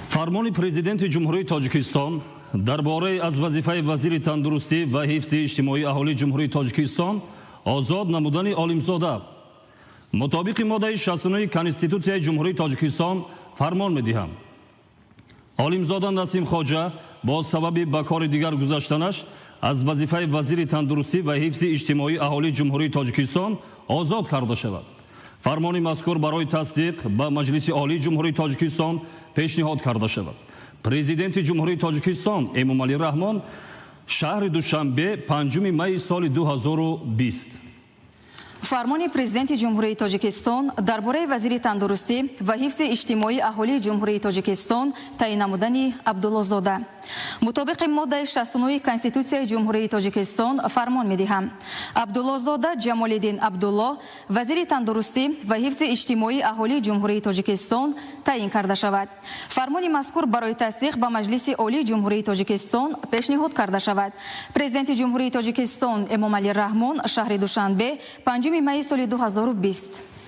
Фармони Президенти Ҷумҳурии Тоҷикистон дар бораи аз вазифаи вазири тандурустӣ ва ҳифзи иҷтимоии аҳолии Ҷумҳурии Тоҷикистон озод намудани Олимзода. Мутобиқи моддаи 69 Конститутсияи Ҷумҳурии Тоҷикистон фармон медиҳам: Олимзода Насим Хоҷа бо сабаби ба кори дигар гузаштанаш аз вазифаи вазири тандурустӣ ва ҳифзи иҷтимоии аҳолии Ҷумҳурии Тоҷикистон озод карда шавад. Фармони мазкур барои тасдиқ ба Маҷлиси Олии Ҷумҳурии Тоҷикистон пешниҳод карда шавад. Президенти Ҷумҳурии Тоҷикистон Эмомалӣ Раҳмон, шаҳри Душанбе, 5 майи соли 2020. Фармони Президенти Ҷумҳурии Тоҷикистон дар бораи вазири тандурустӣ ва ҳифзи иҷтимоии аҳолии Ҷумҳурии Тоҷикистон таъин намудани Абдуллозода. Мутобиқи моддаи 69 Конститутсияи Ҷумҳурии Тоҷикистон фармон медиҳам: Абдуллозода Ҷамолиддин Абдулло вазири тандурустӣ ва ҳифзи иҷтимоии аҳолии Ҷумҳурии Тоҷикистон таъин карда шавад. Фармони мазкур барои тасдиқ ба Маҷлиси Олии Ҷумҳурии Тоҷикистон пешниҳод карда шавад. Президенти Ҷумҳурии Тоҷикистон Эмомалӣ Раҳмон, шаҳри Душанбе, 5 майи соли 2020.